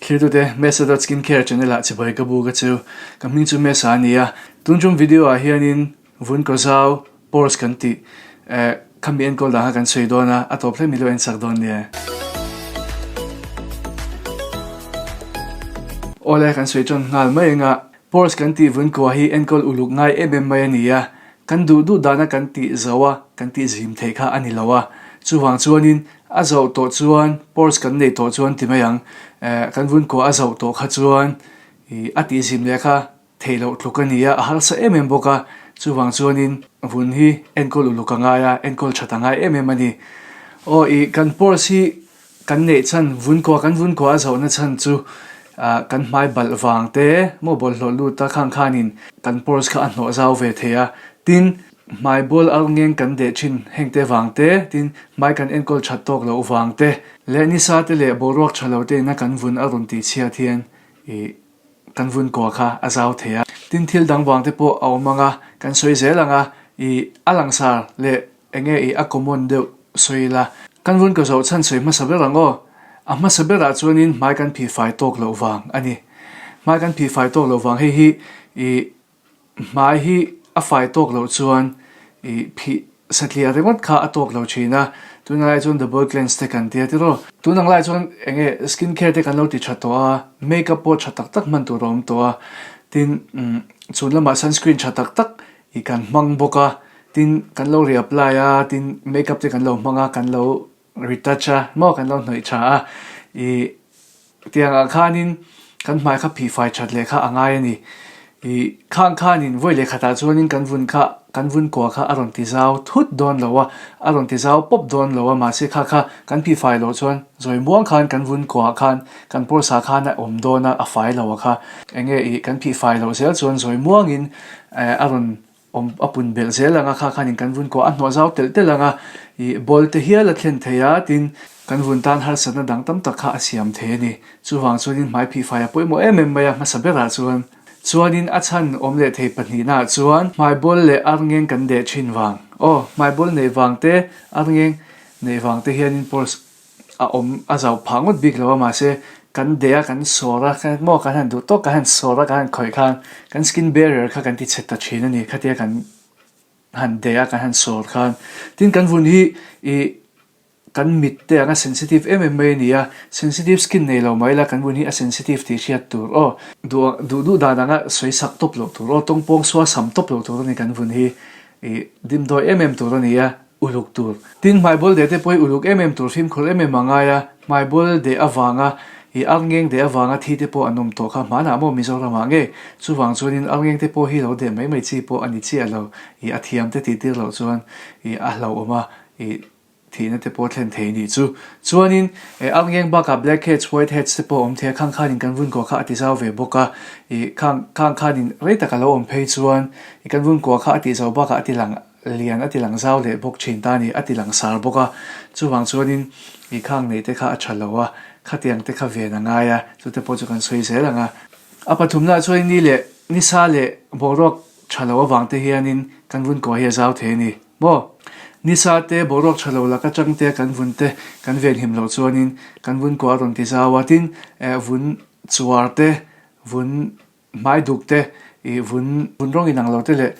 Thiltute, Mesa dot Skincare channel ah chibai ka bu ka chu. Ka hming chu Mesa a ni a. Tun tum video ah hianin vun kaw zau, pores kan tih, eh, khami enkawl dan kha kan sawi dawn a, a tawp hle mi lo en chak dawn nia. Awle, kan sawi tan nghal mai anga pores kan tih vun kua hi enkawl uluk ngai em em mai a ni a. Kan duh duh dana kan tih zo a, kan tih zim theih kha a ni lo a. Chuvang chuanin a zoh tawh chuan pores kan neih tawh chuan ti mai ang, eh, kan vun kua a zoh tawh kha chuan ih a tih zim leh kha theih loh tluk a ni a, a harsa em em bawk a. Chuvang chuanin vun hi enkawl uluk a ngai a, enkawl that a ngai em em a ni. Aw ih kan pores hi Kan neih chhan vun kua kan vun kua a zohna chhan chu ah kan hmai balh vang te maw bawlhhlawh lut a khang khanin kan pores kha a hnawh zau ve thei a, tin hmai bawl ar ngeng kan deh thin heng te vang te, tin hmai kan enkawl that tawk loh vang te leh nisa te leh boruak tha lo te ina kan vun a rawn tih chhiat hian ih kan vun kua kha a zau thei a. Tin thil dang vang te pawh a awm ang a, kan sawi zel ang a, ih a langsar leh Enge i a common deuh sawi ila. Kan vun ka zoh chhan sawi hmasa ber ang aw. A hmasa berah chuanin hmai kan phih fai tawk loh vang a ni. Hmai kan phih fai tawk loh vang hei hi i hmai hi a fai tawk loh chuan i phih satliah ringawt kha a tawk lo thin a. Tunah lai chuan double cleanse te kan tia tiraw. Tun ang lai chuan enge skin care te kan lo ti tha tawh a, makeup pawh tha tak tak hman tur a awm tawh a. Tin, chhun lamah sunscreen tha tak tak i kan hmang bawk a, tin kan lo reapply a, tin makeup te kan lo hmang a, kan lo retouch a maw kan lo hnawih tha a, ih tiang ah khanin kan hmai kha phih fai that leh kha a ngai a ni. Ih khang khanin vawi leh khatah chuanin kan vun kha kan vun kua kha a rawn ti zau thut dawn lo a, a rawn ti zau pawp dawn lo a, mahse kha kha kan phih fai loh chuan zawi muang khan kan vun kuaah khan kan pawrsa khan a awm dawn a, a fai lo a kha. Enge ih kan phih fai loh zel chuan zawi muangin Eh a rawn awm a pun belh zel ang a, kha khanin kan vun kuah a hnawh zau telh telh ang a, ih bawl te hial a thlen thei a, tin kan vun tan harsatna dang tam tak kha a siam thei a ni. Chuvang chuanin hmai phih fai a pawimawh em em mai a, hmasa berah chuan. Chuanin a chhan awm leh thei pahnihnaah chuan hmai bawl leh arngeng kan deh thin vang. Aw, hmai bawl neih vang te, arngeng neih vang te hianin pores a awm a zau phah ngawt bik lo a mahse kan deh a kan sawr a maw kan han duh tawk kan han sawr a kan han khawih khan kan skin barrier kha kan ti chhe ta thin a ni khatia kan han deh a kan han sawr khan tin kan vun hi ih kan mit te anga sensitive em em mai a ni a sensitive skin nei lo mai la kan vun hi a sensitive tih hriat tur aw duh duh duh dan anga sawi sak tawp loh tur aw tawngpawng sual sam tawp loh tur a ni kan vun hi ih dimdawi em em tur a ni a. Uluk tur. Tin, hmaibawl deh te pawh hi uluk em em tur, fimkhur em em a ngai a, hmaibawl deh avanga i arngeng deh avanga thi te pawh an awm tawh kha hmanah maw Mizoramah nge? Chuvang chuanin arngeng te pawh hi lo deh mai mai chi pawh a ni chiah lo, i a thiam te tih tir loh chuan i a hlauhawm a, i thihna te pawh thlen thei nih chu. Chuanin e arngeng bakah black heads, white heads te pawh a awm thei a, khang khanin kan vun kuah kha a ti zau ve bawk a, i khang khang khanin rei tak a lo awm phei chuan i kan vun kuah kha a tih zau bakah a ti lang Lian a ti lang zau leh bawk thin ta a ni, a ti lang sar bawk a. Chuvang chuanin i khang neih te kha a tha lo a, khatiang te kha ven a ngai a, chute pawh chu kan sawi zel ang a. A pathumna chuan ni leh nisa leh boruak tha lo avang te hianin kan vun kuah hi a zau thei a ni maw? Nisa te boruak tha lo laka chang te kan vun te kan venhim loh chuanin kan vun kuah a rawn ti zau a, tin vun chuar te vun Hmai duk te, ih vun vun rawng inang lo te leh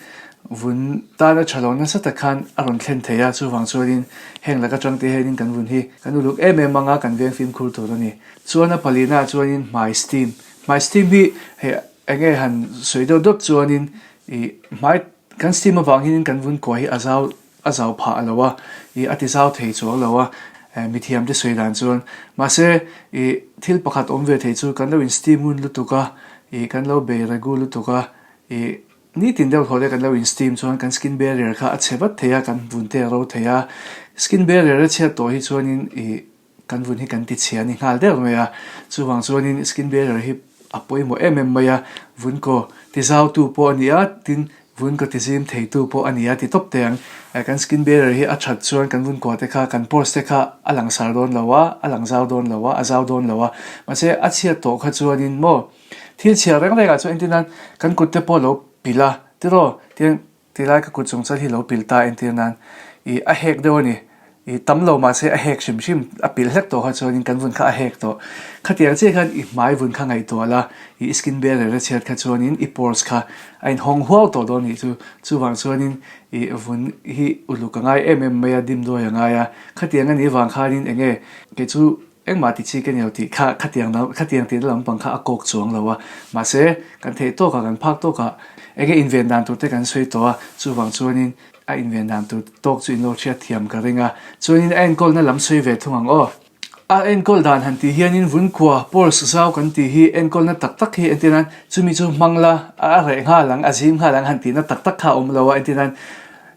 vun tana tha lo nasa tak khan a rawn thlen thei a, chuvang chuanin heng laka tang te hianin kan vun hi kan uluk em em ang a, kan veng fimkhur tur a ni. Chuan a palina ah chuanin hmai steam, hmai steam hi hei enge han sawi deuh deuh chuanin ih hmai kan steam avang hianin kan vun kuah hi a zau A zau phah lo a, ih a ti zau thei chuang lo a, mithiam te sawi dan chuan. Mahse, ih thil pakhat awm ve thei chu kan lo in steam ngun lutuk a, ih kan lo bei regu lutuk a, ih nitin deuh hlawh te kan lo in steam chuan kan skin barrier kha a chhe vat thei a, kan vun te a ro thei a. Skin barrier a chhiat tawh hi chuanin ih kan vun hi kan ti chhia a ni nghal deuh mai a, chuvang chuanin skin barrier hi a pawimawh em em mai a, vun kaw ti zau tu pawh a ni a, tin vun kaw ti zim thei tu pawh a ni a ti tawp teh ang. Kan skin barrier hi a that chuan kan vun kua te kha kan pores te kha a lang sar dawn lo a, a lang zau dawn lo a, a zau dawn lo a, mahse a chhiat tawh kha chuanin maw thil chhia reng reng ah chuan entir nan kan kut te pawh lo pilh a tiraw tin tilai ka kut chung chal hi lo pilh ta entir nan ih a hek deuh a ni. I tam lo mahse a hek hrim hrim, a pilh hlek tawh kha chuanin kan vun kha a hek tawh. Khatiang chiah khan i hmai vun kha ngaihtuah la, i skin barrier a chhiat kha chuanin i pores kha a inhawng huau tawh dawn nih chu. Chuvang chuanin i vun hi uluk a ngai em em mai a, dimdawi a ngai a. Khatiang a nih vang khanin eng nge kei chu engmah ti chi ka ni lo tih kha khatiang lam khatiang tihna lampang kha a kawk chuang lo a. Mahse kan theih tawkah kan phak tawkah eng nge inven dan tur te kan sawi tawh a, chuvang chuanin A inven dan tur tawk chu in lo hriat thiam ka ring a, chuanin a enkawlna lam sawi ve thung ang aw. A enkawl dan han tih hianin Vunkua, Pores zau kan tih hi enkawlna tak tak hi entir nan chumi chu hmang la, a reh nghal ang, a zim nghal ang han tihna tak tak kha a awm lo a, entir nan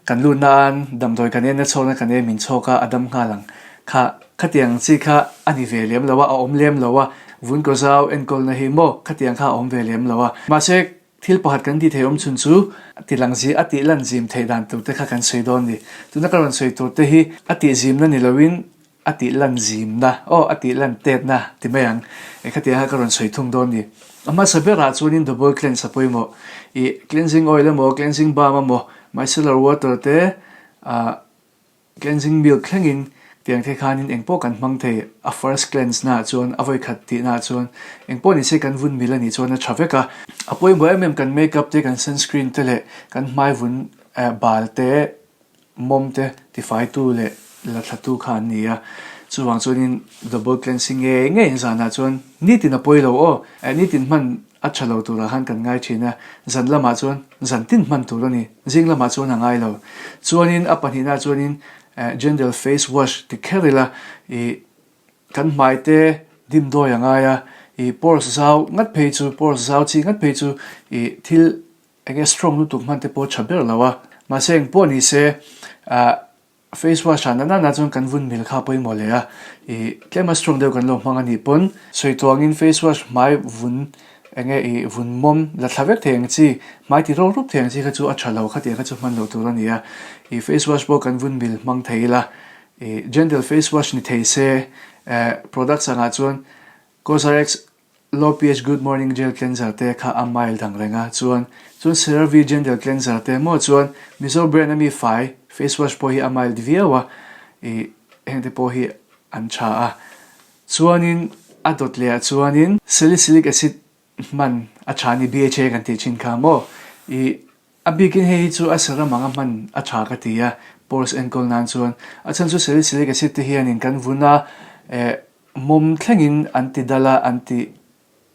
kan lut nan damdawi kan en a chhawkna kan en min chhawk a, a dam nghal ang kha khatiang chi kha a ni ve lem lo a, a awm lem lo a, Vunkaw zau enkawlna hi maw khatiang kha a awm ve lem lo a, mahse Thil pakhat kan tih theih awm chhun chu a ti lang zi a tih lan zim theih dan tur te kha kan sawi dawn ni. Tuna ka rawn sawi tur te hi a tih zimna ni loin a tih lan zimna aw a tih lan tetna ti mai ang. E khatiang kha ka rawn sawi thung dawn ni. A hmasa berah chuanin double cleanse a pawimawh. I cleansing oil emaw cleansing balm emaw micellar water te ah Cleansing milk thlengin tiang te khanin engpawh kan hmang thei, a first cleanse naah chuan a vawikhat tih naah chuan engpawh ni se kan vun mil a nih chuan a tha vek a. A pawimawh em em kan makeup te kan sunscreen te leh kan hmai vun bal te mawm te tifaitu leh la thlatu kha an ni a, chuvang chuanin double cleansing ngei ngei zanah chuan nitin a pawi lo aw, nitin hman A tha lo turah khan kan ngai thin a, zan lamah chuan zan tin hman tur a ni, zing lamah chuan a ngai lo. Chuanin a pahnihna chuanin gentle face wash ti kher ila ih kan hmai te dimdawi a ngai a, ih pores zau ngat phei chu pores zau chi ngat phei chu ih thil eng nge strong lutuk hman te pawh a tha ber lo a, mahse engpawh ni se ah Face wash ah nana na chuan kan vun mil kha pawimawh leh a, ih tlema strong deuh kan lo hmang a nih pawn sawi tuangin face wash hmai vun eng nge ih vun mawm la thla vek thei ang chi, hmai ti rawk rawk thei ang chi kha chu a tha lo khatiang kha chu hman loh tur a ni a, ih face wash pawh kan vun mil hmang thei ila, ih gentle face wash ni thei se, eh products angah chuan Cosrx Low pH Good Morning Gel Cleanser te kha a mild ang reng a, chuan chuan CeraVe Gentle Cleanser te maw chuan Mizo brand ami fai face wash pawh hi a mild viau a, ih heng te pawh hi an tha a. Chuanin a dawt leh ah chuanin Salicylic acid hman a tha a ni BHA kan tih thin kha maw ih a bikin hei hi chu a serum anga hman a tha ka ti a pores enkawl nan chuan a chhan chu salicylic acid te hianin kan vun a eh Mawm thlengin an ti dal a, an ti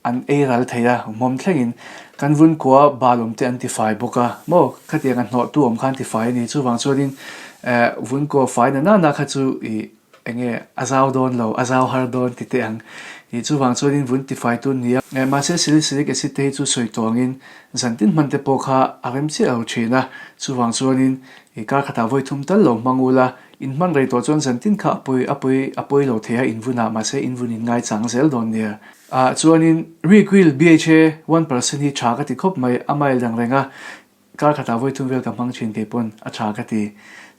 an ei ral thei a, mawm thlengin kan vun kua bal awm te an ti fai bawk a, maw khatiang a hnawhtu awm kha an ti fai a ni, chuvang chuanin eh vun kua fai na nana kha chu ih eng nge a zau dawn lo, a zau har dawn ti teh ang, ih chuvang chuanin vun ti fai tu ni a, eh mahse salicylic acid te hi chu sawi tawngin zantin hman te pawh kha a rem chiah lo thin a, chuvang chuanin ih kar khatah vawi thum tal lo hmang ula. In hman rei tawh chuan zantin kha a pawi a pawi a pawi lo thei a invun ah mahse invun in ngai chang zel dawn nia. Ah chuanin Reequil BHA 1% hi tha ka ti khawp mai a mile dang reng a kar khatah vawi thum vel ka hmang thin kei pawn a tha ka ti.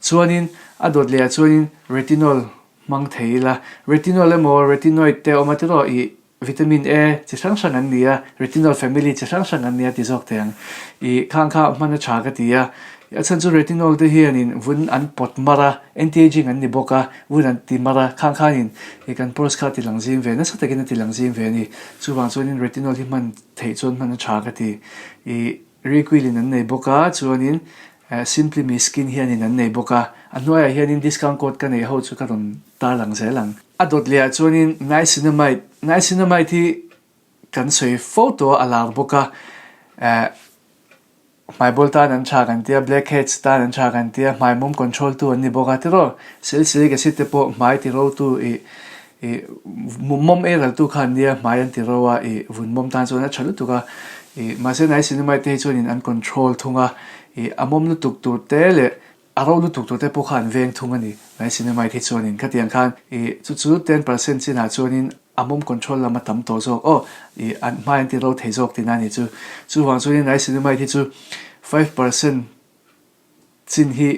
Chuanin a dawt leh ah chuanin Retinol hmang thei ila Retinol emaw Retinoid te awm a tiraw ih Vitamin A chi hrang hrang an ni a, retinol family chi hrang hrang an ni a ti zawk teh ang. I khang kha hman a tha ka ti a, a chhan chu retinol te hianin vun an pawt mar a, anti-aging an ni bawk a, vun an ti mar a, khang khanin i kan pores kha a ti lang zim ve, nasa takin a ti lang zim ve a ni. Chuvang chuanin retinol hi hman theih chuan hman a tha ka ti. I Requil in an nei bawk a, chuanin Simply Me Skin hianin an nei bawk a, a hnuaiah hianin discount code ka neih ho chu ka rawn tarlang zel ang. A dawt lehah chuanin Niacinamide, Niacinamide hi kan sawi fo tawh a, a lar bawk a, eh hmaibawl tan an tha kan tia, blackheads tan an tha kan tia, hmaimawm control tu an ni bawk a tiraw, salicylic acid te pawh hmai ti ro tu ih Ih mawm ei raltu kha an nia hmai an ti ro a, ih vun mawm tan chuan a tha lutuk a, ih mahse niacinamide te hi chuanin an control thung a, ih a mawm lutuk tur te leh a ro lutuk tur te pawh kha an veng thung a ni niacinamide hi chuanin khatiang khan ih chu chu 10% chinah chuanin a mawm control lam a tam tawh zawk aw ih an hmai an ti ro thei zawk tihna a ni chu chuvang chuanin niacinamide hi chu 5% Chin hi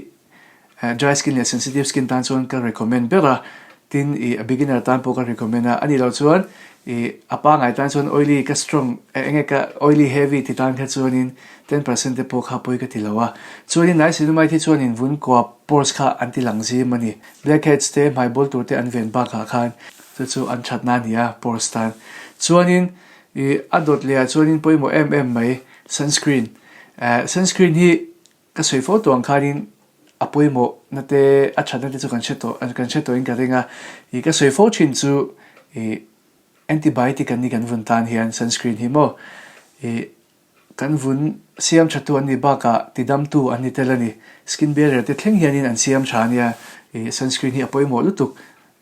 dry skin leh sensitive skin tan chuan ka recommend ber a. Tin, ih a beginner tan pawh ka recommend a, a nih loh chuan ih a pangai tan chuan oily ka strong eng nge ka oily heavy ti tan kha chuanin 10% te pawh kha pawi ka ti lo a. Chuanin niacinamide hi chuanin vun kua pores kha an ti lang zim a ni. Blackheads te hmai bawl tur te an ven bakah khan chu chu an thatna a ni a pores tan. Chuanin ih a dawt leh ah chuanin pawimawh em em mai sunscreen. Eh sunscreen hi Ka sawi fo tawh ang khanin a pawimawh na te, a thatna te chu kan hre tawh, kan hre tawhin ka ring a. Ih ka sawi fo thin chu ih antibiotic an ni kan vun tan hian sunscreen hi maw ih kan vun siam thatu an nih bakah tidamtu an ni tel a ni. Skin barrier te thleng hianin an siam tha a nia. Ih sunscreen hi a pawimawh lutuk.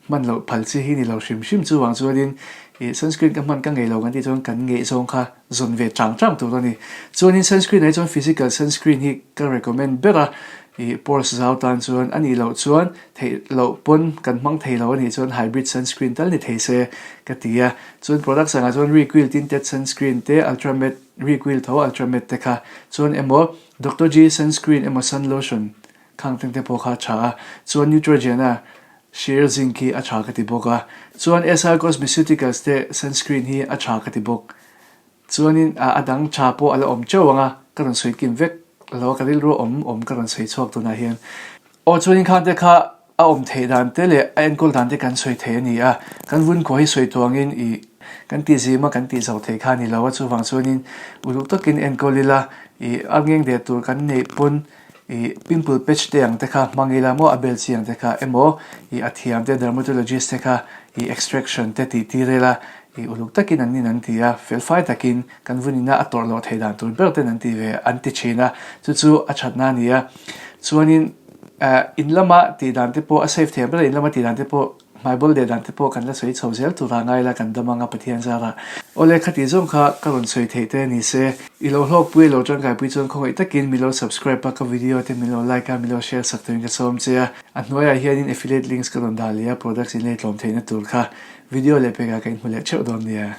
Hman loh phal chi hi ni lo hrim hrim chuvang chuanin ih sunscreen ka hman ka ngei lo kan tih chuan kan ngeih zawng kha zawn ve chang chang tur a ni. Chuanin sunscreen ah hi chuan physical sunscreen hi ka recommend ber a, ih pores zau tan chuan a nih loh chuan theih loh pawn kan hmang thei lo a nih chuan hybrid sunscreen tal ni thei se ka ti a. Chuan products angah chuan Reequil tinted sunscreen te ultra matte Reequil tho ultra matte te kha chuan emaw Doctor G sunscreen emaw sun lotion Khang teng te pawh kha a tha a, chuan Neutrogena sheer zinc hi a tha ka ti bawk a, chuan SR Cosmeceuticals te sunscreen hi a tha ka ti bawk. Chuanin a dang tha pawh a la awm teuh ang a, ka rawn sawi kim vek lo a, ka rilru awm awm ka rawn sawi chhuak tunah hian. Aw chuanin khang te kha a awm theih dan te leh a enkawl dan te kan sawi thei a ni a, kan vun khaw hi sawi tuangin ih kan tih zim a kan tih zo thei kha a ni lo a, chuvang chuanin uluk takin enkawl ila ih a ngeng deh tur kan neih pawn Ih pimple patch te ang te kha hmang ila maw a bel chi ang te kha emaw ih a thiam te dermatologist te kha ih extraction te tih tir ila ih uluk takin an nin an ti a, felfai takin kan vun ina a tawrh loh theih dan tur ber ten an ti ve an ti thin a, chu chu a thatna a ni a. Chuanin eh in lama tih dan te pawh a safe thei ang ber a in lama tih dan te pawh Hmaibawl leh dan te pawh kan la sawi chho zel tura ngai la kan dam anga Pathian zara. Awle khati zawng kha ka rawn sawi theih te ni se. I lo hlawkpui lo tangkaipui chuan khawngaih takin min lo subscribe a ka video te min lo like a min lo share sak turin ka sawm che a. A hnuaiah hianin affiliate links ka rawn dah leh a products in lei tlawm theihna tur kha video leh pekah ka inhmu leh theuh dawn nia.